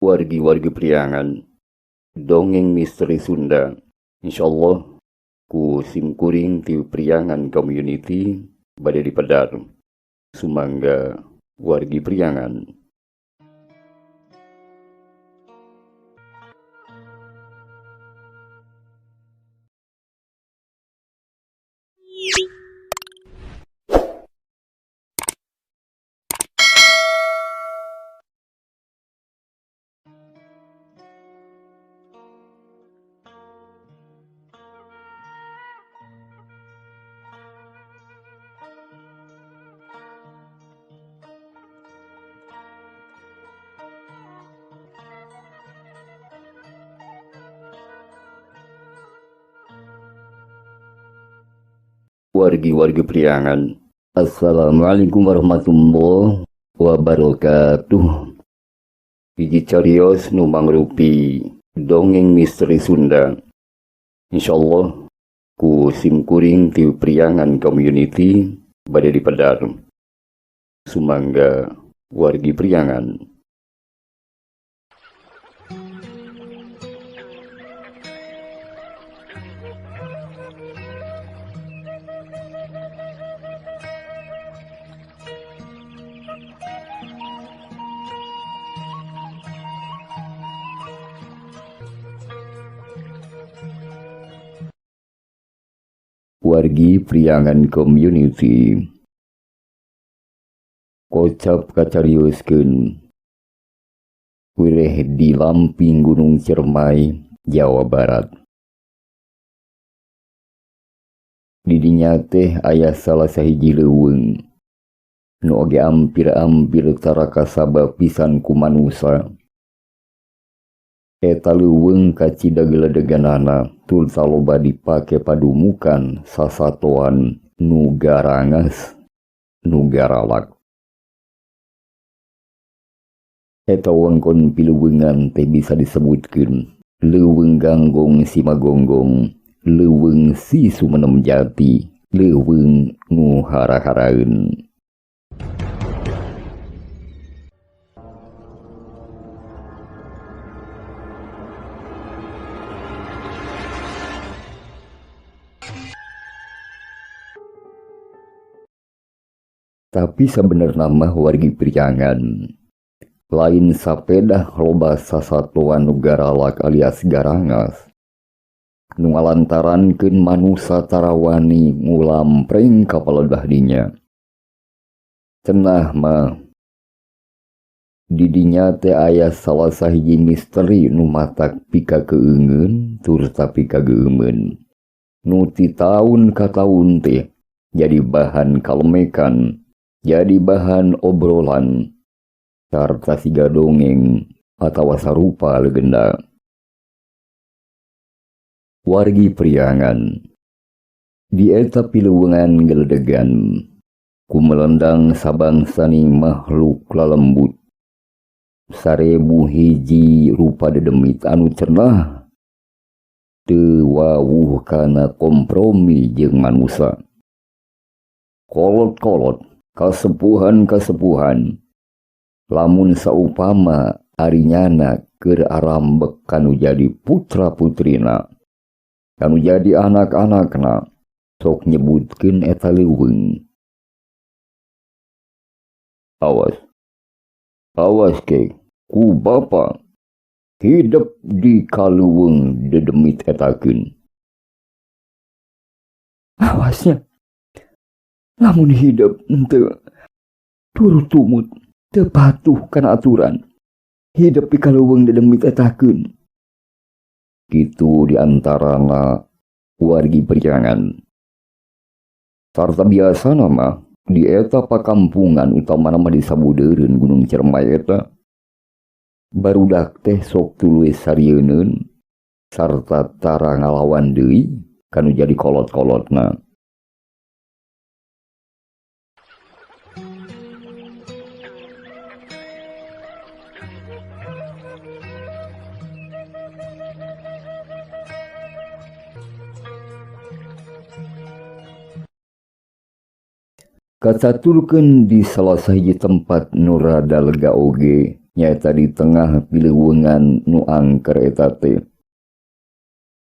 Wargi-wargi Priangan, dongeng misteri Sunda. Insyaallah ku simkuring ti Priangan Community bade dipedar. Sumangga wargi Priangan. Wargi-wargi Priangan, assalamualaikum warahmatullahi wabarakatuh. Hiji carios nu mangrupi dongeng misteri Sunda. Insyaallah ku simkuring ti Priangan Community bade dipedar. Sumangga wargi Priangan. Wargi Priangan Community, kocap kacarioskeun wireh di lamping Gunung Ciremai, Jawa Barat. Didinya teh aya salah sahiji leuweung nu oge ampir-ampir tara kasaba pisan ku manusa. Eta leuweung kacida geledeganana tur loba dipake padumukan sasatoan nu garangas nu garalak. Eta wengkon pileuweungan teh bisa disebutkeun leuweung Ganggong Simagonggong, leuweung Si Sumenem Jati, leuweung nu hara-haraeun. Tapi sabenerna mah wargi Priangan, lain sapedah loba sasatoan nu garalak alias garangas nu ngalantarankeun manusa tarawani ngulampreng ka paledah dinya. Cenah mah didinya teh aya salah sahiji misteri nu matak pikakeungeun turta pikageumeun nu ti taun ka taun teh jadi bahan kalemekan, jadi bahan obrolan, sarta siga dongeng atawa sarupa legenda. Wargi Priangan, di eta pileuweungan geledegan kumelendang sabangsaning makhluk lalembut 1001 rupa dedemit anu cenah teu wawuh kana kompromi jeung manusa. Kolot-kolot, kasepuhan-kasepuhan, lamun saupama arinyana keur arambek kanu jadi putra-putrina, kanu jadi anak-anakna, sok nyebutkeun eta leuweung. Awas, awas ke, ku bapa hidep di kaleuweung dedemit etakeun. Awasnya, lamun hidup henteu turut tumut teu patuh kana aturan, hidup di kaleuweung dedemit etakeun. Kitu diantarana wargi Priangan. Sarta biasana mah di eta pakampungan utamana mah di sabudeureun Gunung Ciremai eta barudak teh sok tuluy sarieun sarta tara ngalawan deui kanu jadi kolot-kolotna. Kacaturkeun di salah sahiji tempat nu rada lega oge Nyaeta di tengah pileuweungan nu angker eta teh.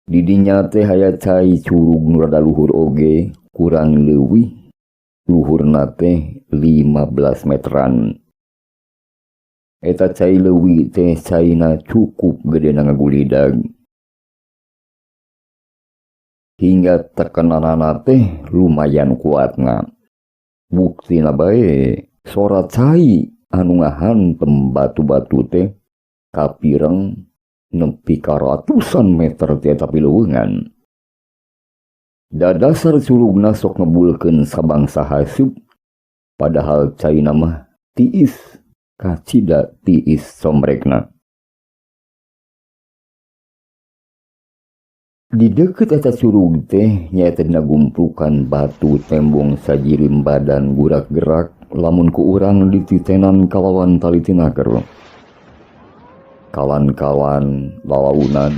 Di dinya teh aya cai curug nu rada luhur oge, kurang leuwih luhurna teh 15 meteran. Eta cai leuwih teh caina cukup gedena ngagulidag. Hingga tekenanana teh lumayan kuatna. Buktina bae sora cai anu ngahantem batu-batu teh kapireng nepi ka ratusan meter ti eta pileuweungan. Dadasar curugna sok ngebulkeun sabangsa haseup, padahal caina mah tiis kacida tiis somrekna. Di deukeut eta curug teh nyaeta dina gumplukan batu tembong sajirim badan gurak-gerak lamun ku urang dititenan kalawan tali tinaker. Kalan-kalan lalaunan,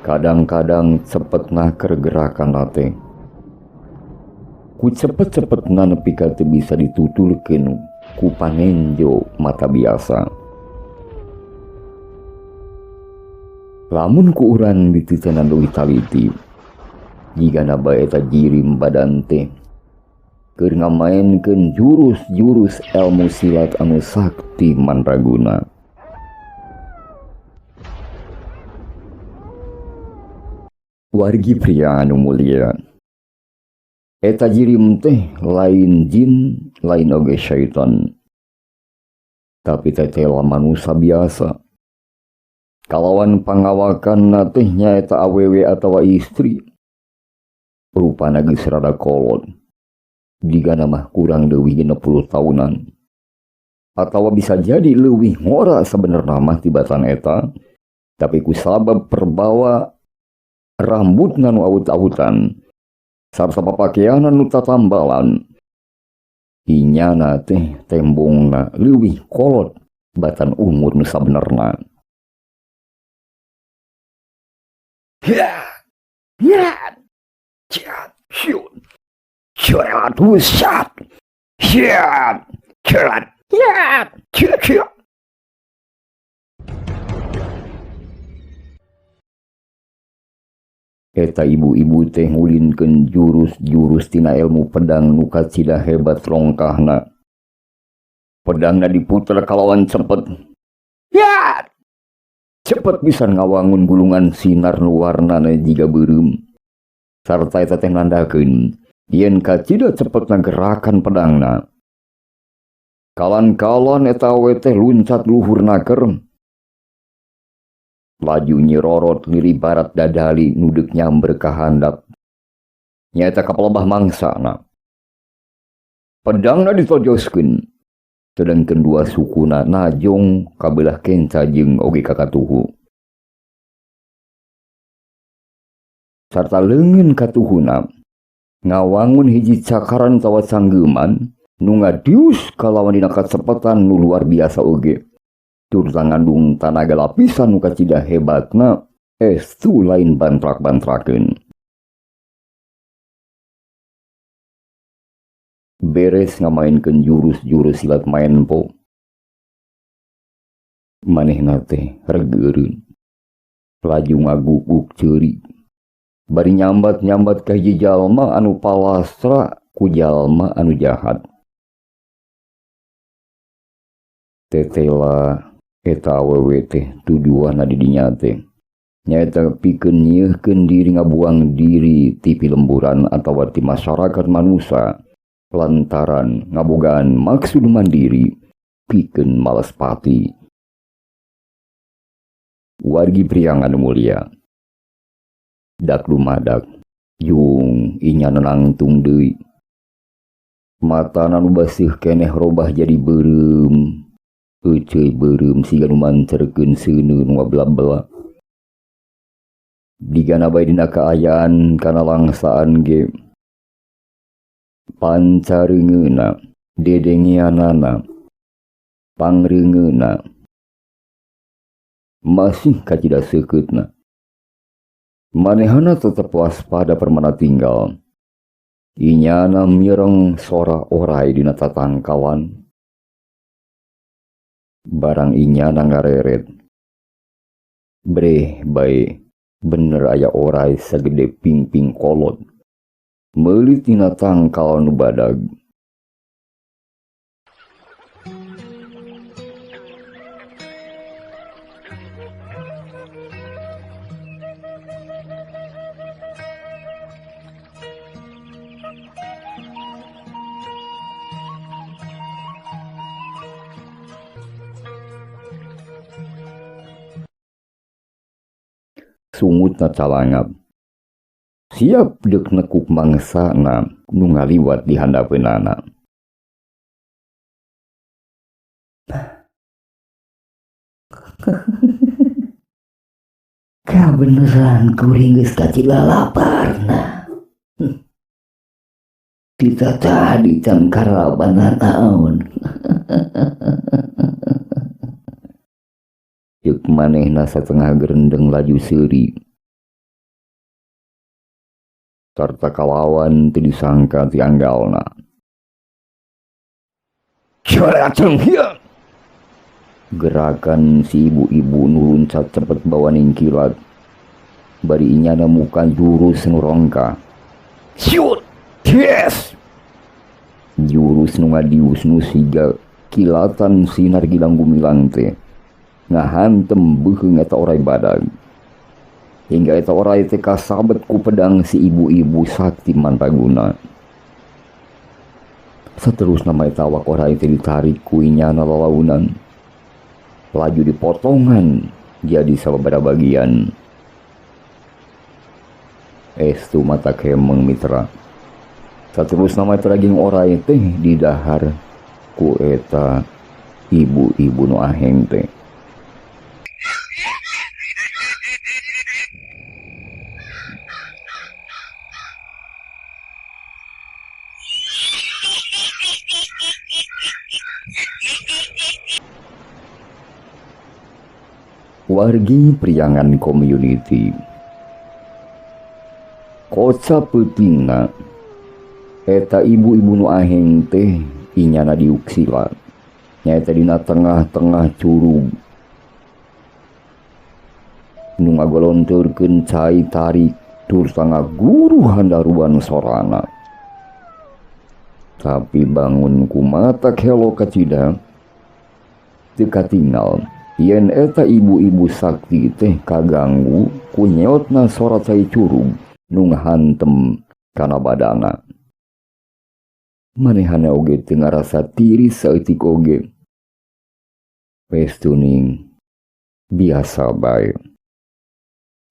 kadang-kadang cepet naker gerakan teh. Ku cepet-cepetna nepi ka teu bisa ditutulkeun ku panenjo mata biasa. Lamun ku urang dititenan leuwih taliti, jigana bae eta jirim badan teh keur ngamaenkeun jurus-jurus elmu silat anu sakti mandraguna. Wargi pria anu mulia, eta jirim teh lain jin, lain oge syaitan, tapi tetela manusia biasa. Kalawan pangawakan teh nyaeta awewe atawa istri, rupana geus rada kolot, jigana mah kurang leuwih 60 tahunan, atawa bisa jadi leuwih ngora sabenerna mah tibatan eta, tapi ku sabab perbawa rambutna nu awut-awutan sarta papakeanan nu tatambalan, inyana teh tembongna leuwih kolot batan umur nu sabenerna. Eta ibu-ibu teh ngulinkeun jurus-jurus tina ilmu pedang nu kacida hebat rongkahna. Pedangna diputer kalawan cepet. Ya! Cepet bisa ngawangun gulungan sinar nu warnana jiga beureum. Sarta eta teh nandakeun yen kacida cepetna gerakan pedangna. Kalan-kalan eta awe teh luncat luhur naker. Laju nyirorot liri barat dadali nu deuk nyamber ka handap. Nyaeta kapalebah mangsana. Pedangna ditojoskeun. Sedangkan dua sukuna najong kabelah kenca jeung oge kakatuhu. Sarta leungeun katuhuna ngawangun hiji cakaran tawa canggeuman nu ngadius kalawan dina kacepetan nu luar biasa oge. Turta ngandung tanaga lapisan nu kacida hebatna estu lain bantrak-bantrakeun. Beres ngamainkeun jurus-jurus silat maen po. Manehna teh regeureun. Laju ngaguguk ceurik. Bari nyambat-nyambat ka hiji jalma anu palasra ku jalma anu jahat. Tetela eta awewe teh tujuanna di dinya teh nyaeta pikeun nyieurkeun diri ngabuang diri ti pilemburan atawa ti masyarakat manusa lantaran ngabogaan maksud mandiri pikeun males pati. Wargi priang anu mulia, dak lumadak jung inya nangtung deui. Matana nu baseuh keneh robah jadi beureum. Euceuy beureum siga nu mancerkeun seuneu nu ngabela-bela. Digana bae dina kaayaan kana langsaan ge pancareungeuna, dedengeanana, pangreungeuna masih kacida seukeutna. Manehana tetep waspada permana tinggal. Inyana mireng sora orai dina tatangkalan. Barang inyana ngareret. Breh bae bener aya orai sagede pingping kolot. Meuli tina tangkal nu badag. Sungutna calangap. Siap deuk nekuk mangsana nu ngaliwat di handapeunana. Kabeneran kuring geus kacida laparna. Kita tadi can karabanan naon. Ceuk manehna satengah gerendeng laju seuri. Sarta kalawan teu disangka ti anggalna. Gerakan si ibu-ibu nu luncat cepet bawaning kilat. Bari inyana muka jurus nu rongka. Shoot! Yes! Jurus nu ngadius nu siga kilatan sinar gilang gumilang teh. Ngahantem beuheung eta orai badag. Hingga eta orai teh kasabet ku pedang si ibu-ibu sakti mandraguna. Saterusna mah eta awak orai teh ditarik ku inyana lalaunan. Laju dipotongan jadi sababaraha bagian. Estu mata kemeng mitra. Saterusna mah eta daging orai teh didahar ku eta ibu-ibu nu aheng teh. Wargi Priangan Community. Koca peutingna eta ibu-ibu nu aheng teh inyana diuksila. Nyaeta dina tengah-tengah curug nu ngagolonteurkeun cai tarik tur sangaguru handaruan sorana. Tapi bangun ku mata kelo kacida teu katingal yen eta ibu-ibu sakti teh kaganggu ku nyeotna sora cai curug nu ngahantem kana badana. Manehana oge teu ngarasa tiris saeutik oge. Westuning biasa bae.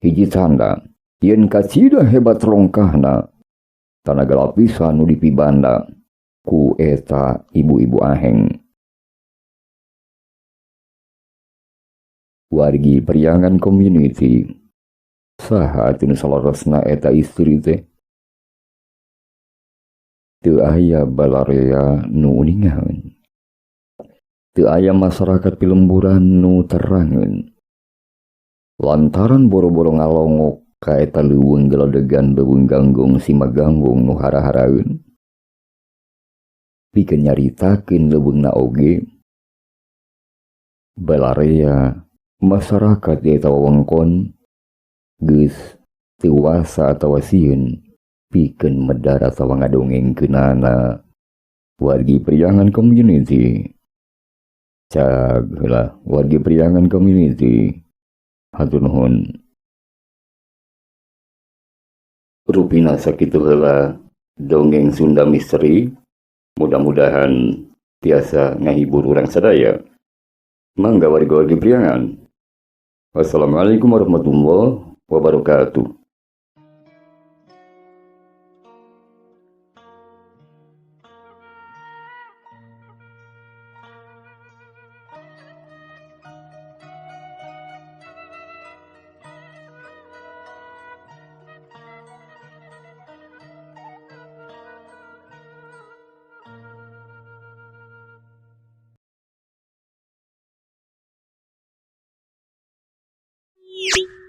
Hiji tanda yen kacida hebat rongkahna tanaga lapisan nu dipibanda ku eta ibu-ibu aheng. Wargi Priangan Community, saha atuh nu saleresna eta istri teh? Teu aya balarea nu uningaeun. Teu aya masyarakat pilemburan nu terangeun. Lantaran boro-boro ngalongok ka eta leuweung geledegan leuweung ganggung simaganggung nu hara-haraeun. Pikeun nyaritakeun leuweungna oge balarea masyarakat di eta wewengkon geus teu wasa atawa sieun pikeun medar atawa ngadongengkeunana. Wargi Priangan Community. Cag heula wargi Priangan Community. Hatur nuhun. Rupina sakitu heula dongeng Sunda misteri. Mudah-mudahan tiasa ngahibur urang sadaya. Mangga wargi-wargi Priangan. Wassalamualaikum warahmatullahi wabarakatuh. You